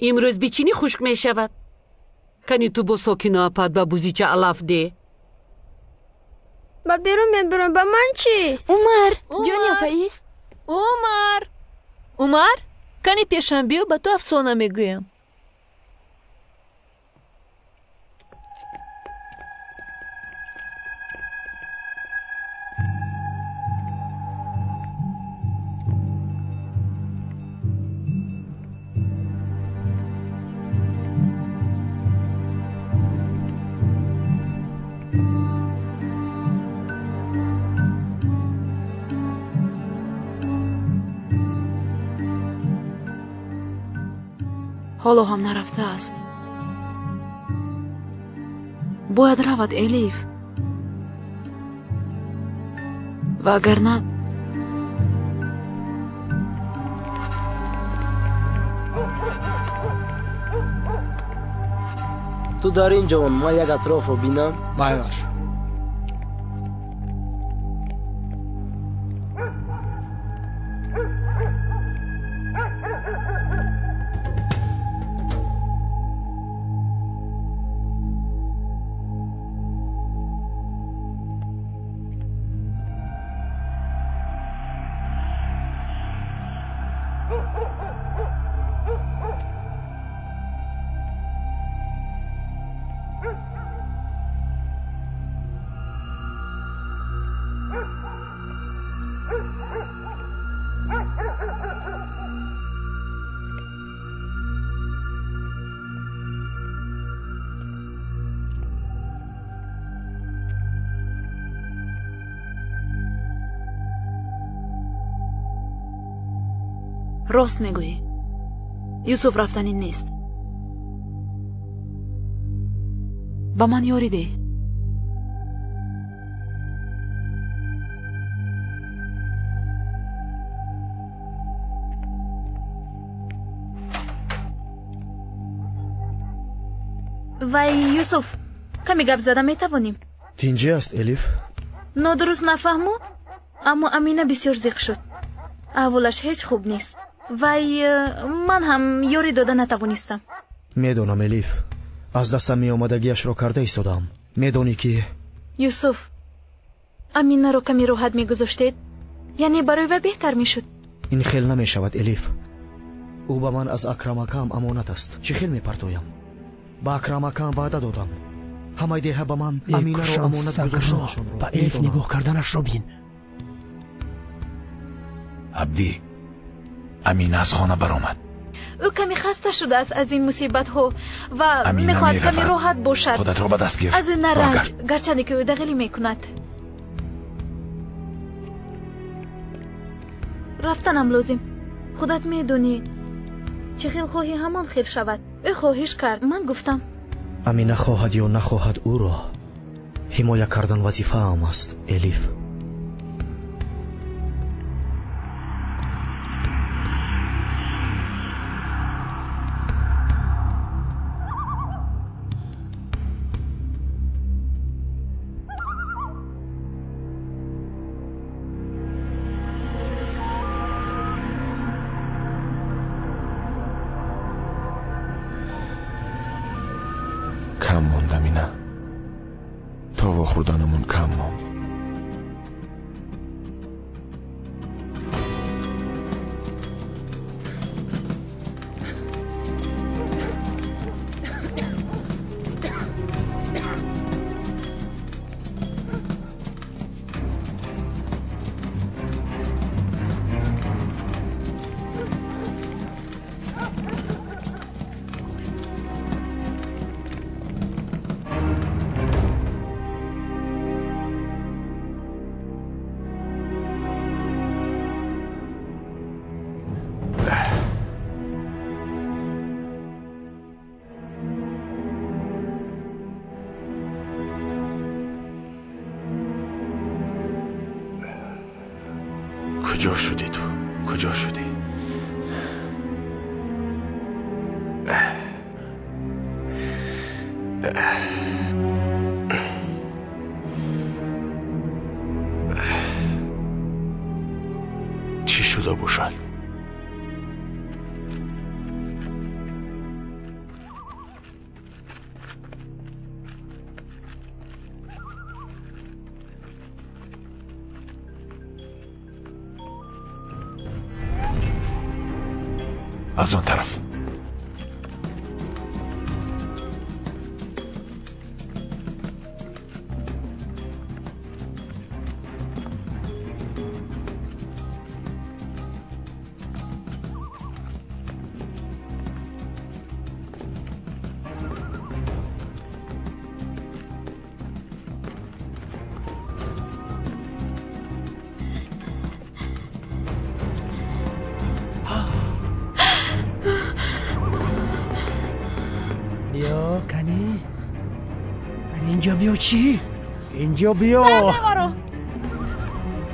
Имрӯз бичинӣ хушк мешавад. Кани ту бо Сокино апад ба бузича алаф де. Ба берун мебурам. Ба ман чӣ? Умар, ҷони апаист. Умар, Умар, кани пешам биё, ба ту афсона мегӯям. Ҳоло ҳам нарафтааст. Бояд равад, Элиф. Вагарна Ту дар ин ҷо ман як атрофро бинам. Майлаш. Рост мегӯӣ, Юсуф рафтанӣ нест. Ба ман ёрӣ деҳ. Вай, Юсуф, каме гап зада метавонем? Тинҷӣ аст, Элиф? Нодуруст нафаҳму, аммо Амина бисёр зиқ шуд. Аҳволаш ҳеҷ хуб нест. Вай, ман ҳам ёрӣ дода натавонистам. Медонам, Элиф, аз дастам меомадагиашро карда истодам. Медонӣ ки Юсуф, Аминаро каме роҳат мегузоштед, яъне барои вай беҳтар мешуд. Ин хел намешавад, Элиф. Ӯ ба ман аз Акрамакам амонат аст. Чӣ хел мепартоям? Ба Акрамакам ваъда додам. Ҳамаи деҳа ба ман Аминаро амонат гузоштанашонро. Ба Элиф нигоҳ карданашро бин. Абдӣ, Амина аз хона баромад. Ӯ каме хаста шудааст аз ин мусибатҳо ва мехоҳад каме роҳат бошад. Худатро ба даст гир. Аз ӯ наранҷ, гарчанде ки ӯ дағилӣ мекунад. Рафтанам лозим. Худат медонӣ, чӣ хел хоҳӣ ҳамон хел шавад. Ӯ хоҳиш кард, ман гуфтам. Амина хоҳад ё нахоҳад, ӯро ҳимоя кардан вазифаам аст, Элиф. Кам монд, Амина. То вохӯрданамон кам монд. Куҷо шудӣ ту? Куҷо шудӣ? Чӣ шуда бошад? Аз он тараф. Биё, кани. Инҷо биё, чӣ? Инҷо биё. Сар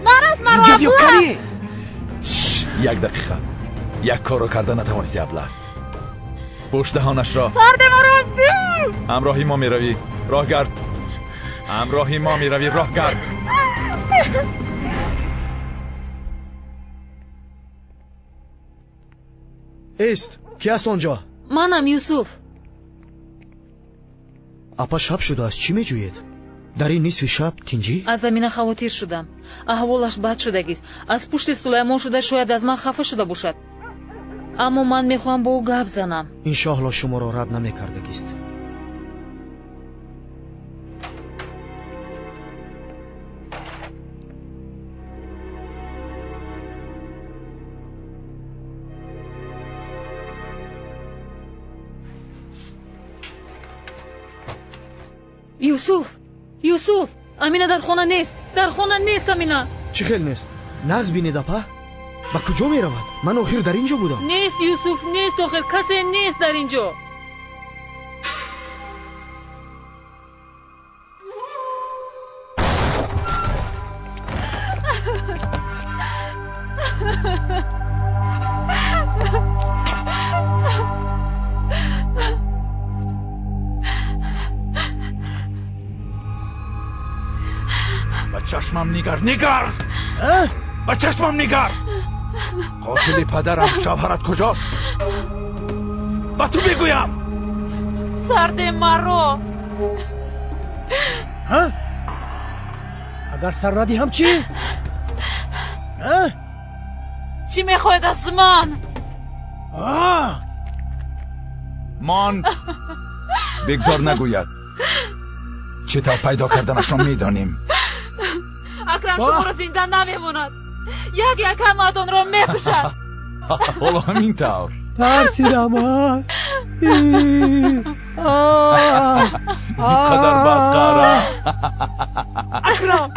нарас маро, Инҷо биё, кани. Як дақиқа. Як корро карда натавонисти, абла. Пӯш даҳонашро. Сарде маро. Ҳамроҳи мо меравӣ. Роҳ гард. Ҳамроҳи мо меравӣ. Роҳ гард. Эст, ки аст он ҷо? Манам, Юсуф. Апа, шаб шудааст, чӣ меҷӯед? Дар ин нисфи шаб тинҷӣ? Аз Амина хавотир шудам. Аҳволаш бад шудагист. Аз пушти Сулаймон шуда шояд аз ман хафа шуда бошад. Аммо ман мехоҳам бо ӯ гап занам. Иншоалло шуморо рад намекардагист. Юсуф, Юсуф, Амина дар хона нест, дар хона нест Амина. Чӣ хел нест? Нағз бинед, апа. Ба куҷо меравад? Ман охир дар ин ҷо будам. Нест, Юсуф, нест, охир касе нест дар ин ҷо. Ба чашмам нигар, нигар! Ба чашмам нигар! Қотили падарам, шавҳарат куҷост? Ба ту мегӯям! Сарде маро! Агар сар надиҳам чӣ? Чӣ мехоҳед аз ман? Мон! Бигзор нагӯяд. Чӣ тавр пайдо карданашро медонем. Акрам шуморо зинда намемонад. Як як ҳамаатонро мекушад. Ҳоло ҳамин тавр. Тарсидам. Ин қадар бадқара. Акрам!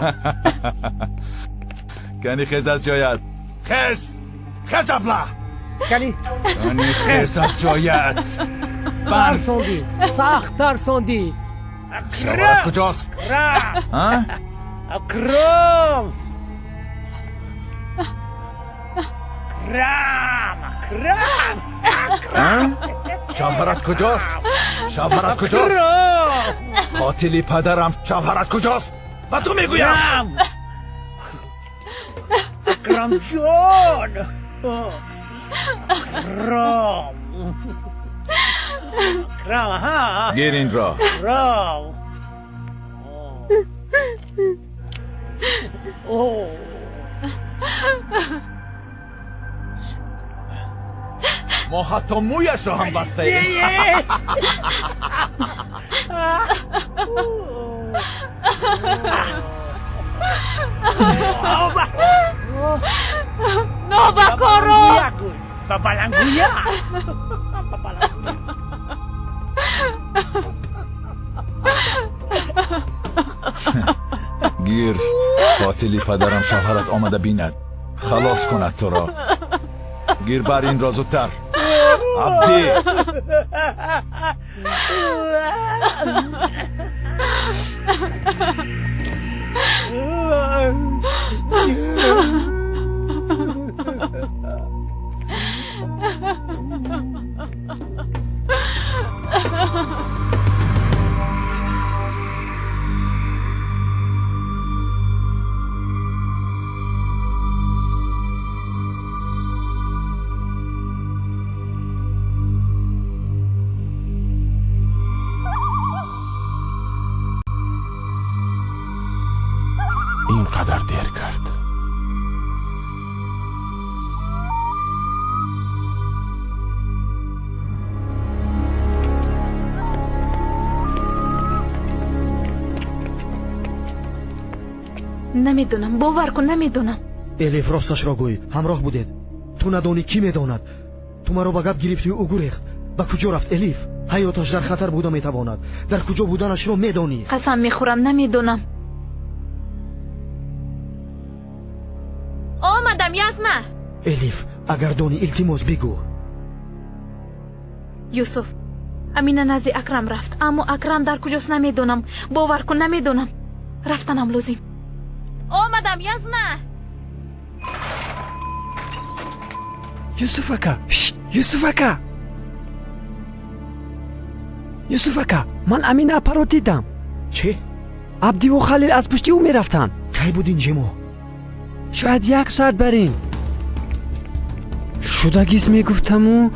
Кани хез аз ҷоят. Хез! Хез, абла! Кани? Кани хез аз ҷоят. Тарсондӣ. Сахт тарсондӣ. Шавҳарат куҷост? Акрам! Акрам! Акрам! Акрам! Шавҳарат куҷост? Шавҳарат куҷост? Қотили падарам, шавҳарат куҷост? Ба ту мегӯям! Акрам ҷон! Акрам! Акрам, аҳа! Гир инро! Акрам! Мо ҳатто мӯяшро ҳам бастаем. Нобакоро! Ба балангӯя! Гир, қотили падарам, шавҳарат омада бинад, халос кунад туро. Гир бар инро зудтар. Абдӣ! Ин қадар дер кард. Намедонам, бовар кун, намедонам. Элиф, росташро гӯй, ҳамроҳ будед. Ту надонӣ, кӣ медонад? Ту маро ба гап гирифтию ӯ гурехт. Ба куҷо рафт, Элиф? Ҳаёташ дар хатар буда метавонад. Дар куҷо буданашро медонӣ. Қасам мехӯрам, намедонам. Омадам, Язна. Элиф, агар донӣ, илтимос бигӯ. Юсуф, Амина назди Акрам рафт, аммо Акрам дар куҷост намедонам. Бовар кун, намедонам. Рафтанам лозим. Омадам, Язна. Юсуф ака, Юсуф ака. Юсуф ака, ман Амина апаро дидам. Чӣ? Абдиву Халил аз пушти ӯ мерафтанд. Кай буд ин ҷимо? Шояд як соат бар ин. Шудагист мегуфтаму.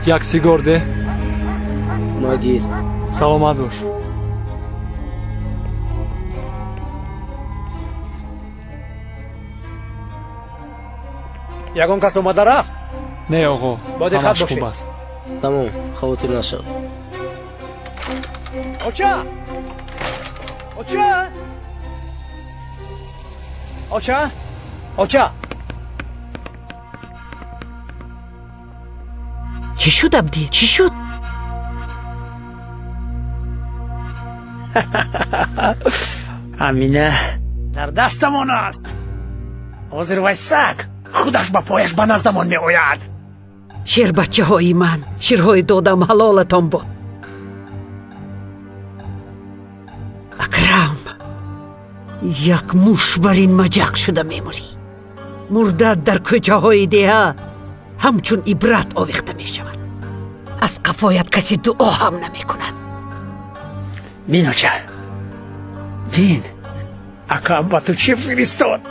Як сигор де. Магир. Саломат бош. Ягон кас омада рафт? Не, оғо. Бо диққат Ҳамаш бошед. хуб аст. Тамом, хавотир нашав. Оча! Оча! Оча! Оча! Чӣ шуд, Абдӣ? Чӣ шуд? Амина дар дастамон аст. Ҳозир вай саг худаш ба пояш ба наздамон меояд. Шербачаҳои ман, ширҳои додам ҳалолатон буд. Акрам, як муш бар ин маҷақ шуда мемурӣ. Мурдат дар кӯчаҳои деҳа ҳамчун ибрат овехта мешавад. Аз қафоят касе дуо ҳам намекунад. Бин, оча, бин, акам ба ту чӣ фиристод?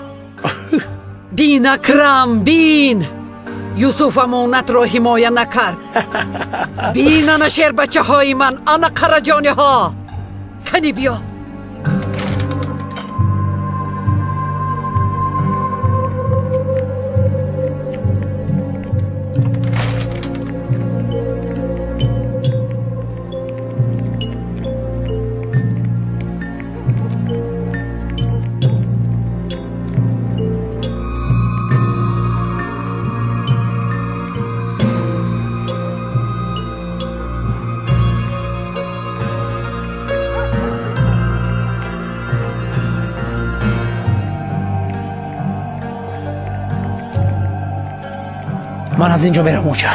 Бин, Акрам, бин! Юсуф амонатро ҳимоя накард. Бин, ана шербачаҳои ман, ана қараҷониҳо. Кани биё. Ман аз ин ҷо мерам, оча.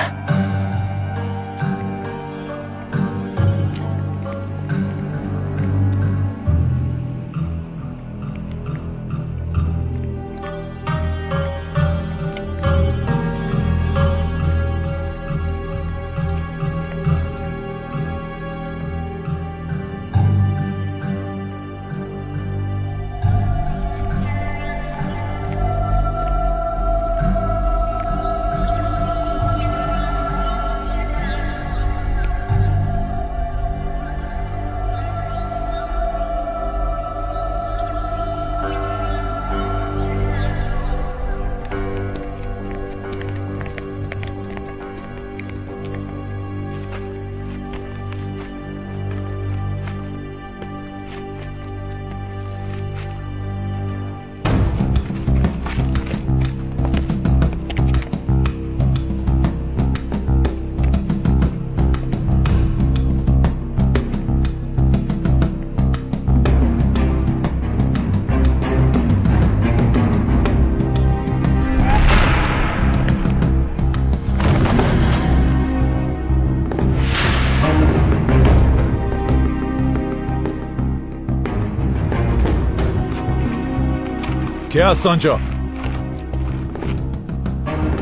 Ки аст онҷо?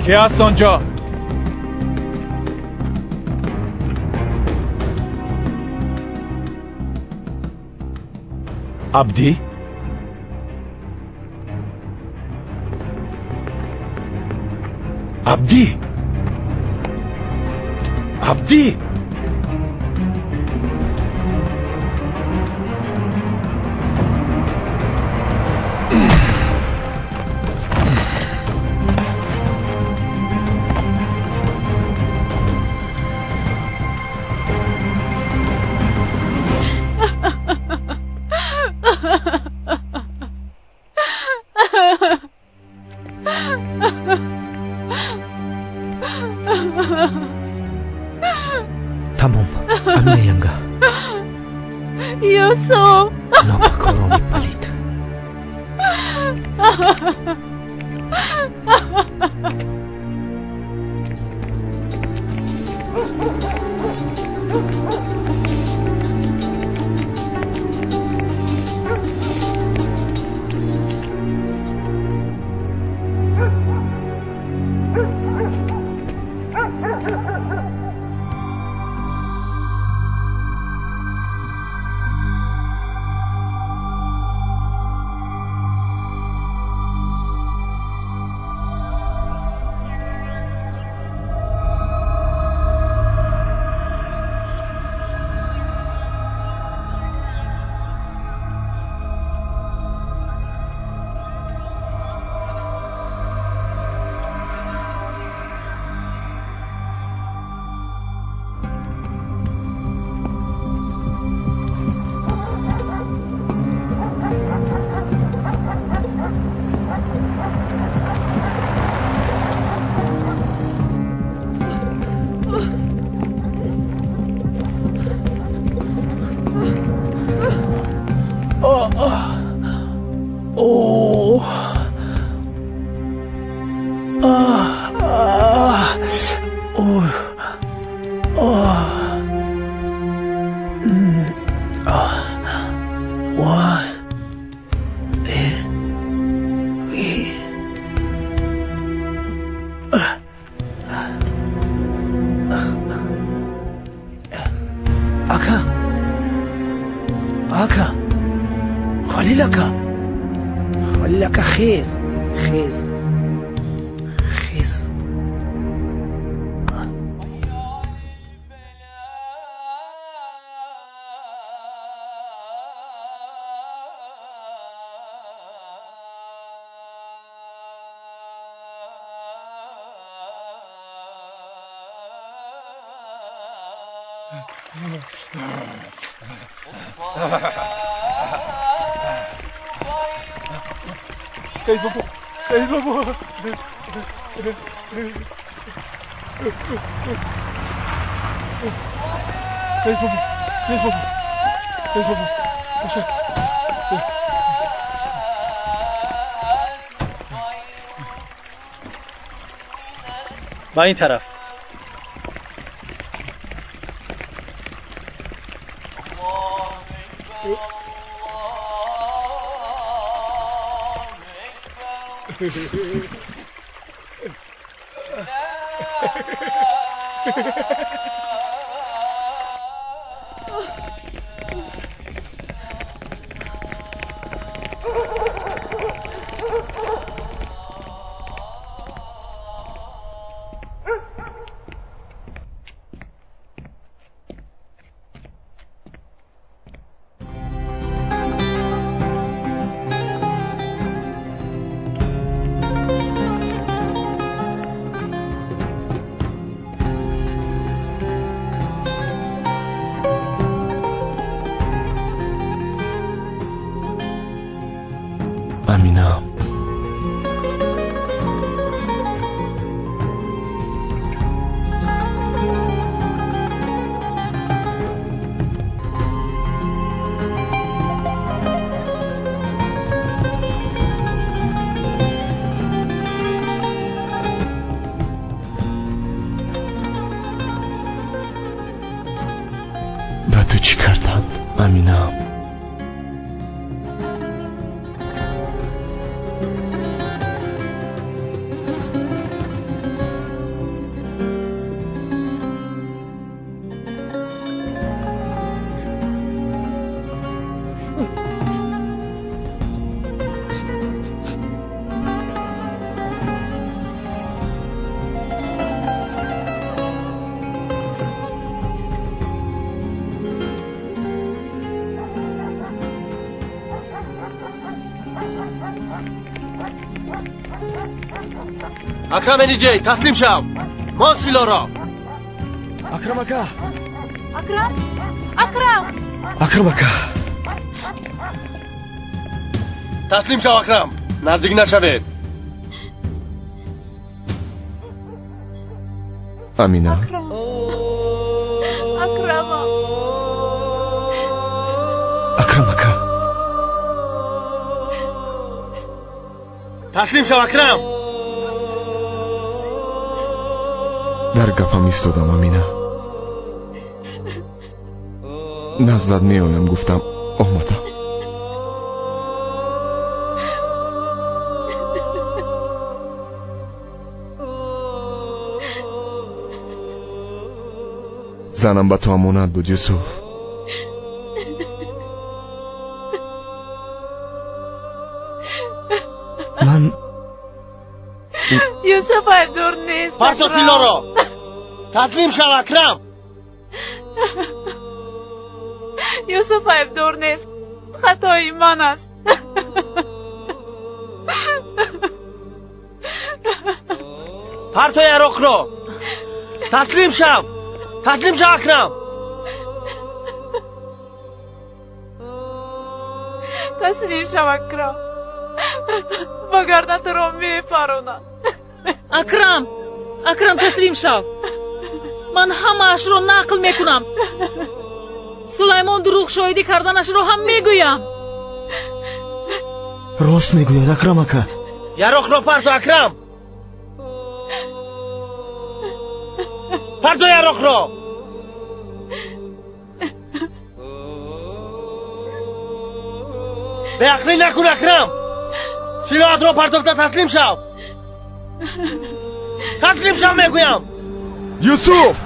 Ки аст онҷо? Абдӣ? Абдӣ, Абдӣ! Тамом, Амина янга. Юсуф! Нопакорони палид. Ака, ака, Халил ака, Халил ака, хез, хез, хез. Саид бобо, Саид бобо. Саид бобо, Саид бобо, Саид бобо. Ба ин тараф. Амина. Ба ту чӣ карданд, Амина? Акрам Эниҷей, таслим шав. Мон силоҳро. Акрам ака. Акрам, Акрам. Акрам ака. Таслим шав, Акрам. Наздик нашавед. Амина. Акрамам. Акрам ака. Таслим шав, Акрам. Дар гапам истодам, Амина. Наздат меоям, гуфтам, омадам. Занам ба ту амонат буд, Юсуф. Ман Юсуф айбдор нест. Парто силоҳро. Таслим шав, Акрам. Юсуф айбдор нест. Хатои ман аст. Парто яроқро. Таслим шав. Таслим шав, Акрам. Таслим шав, Акрам. Вагарна туро мепаронам. Акрам, Акрам, таслим шав. Ман ҳамаашро нақл мекунам. Сулаймон дурӯғ шоҳидӣ карданашро ҳам мегӯям. Рост мегӯяд, Акрам ака. Яроқро парто, Акрам. Парто яроқро. Беақлӣ накун, Акрам. Силоҳатро партофта таслим шав. Таслим шав, мегӯям. Юсуф!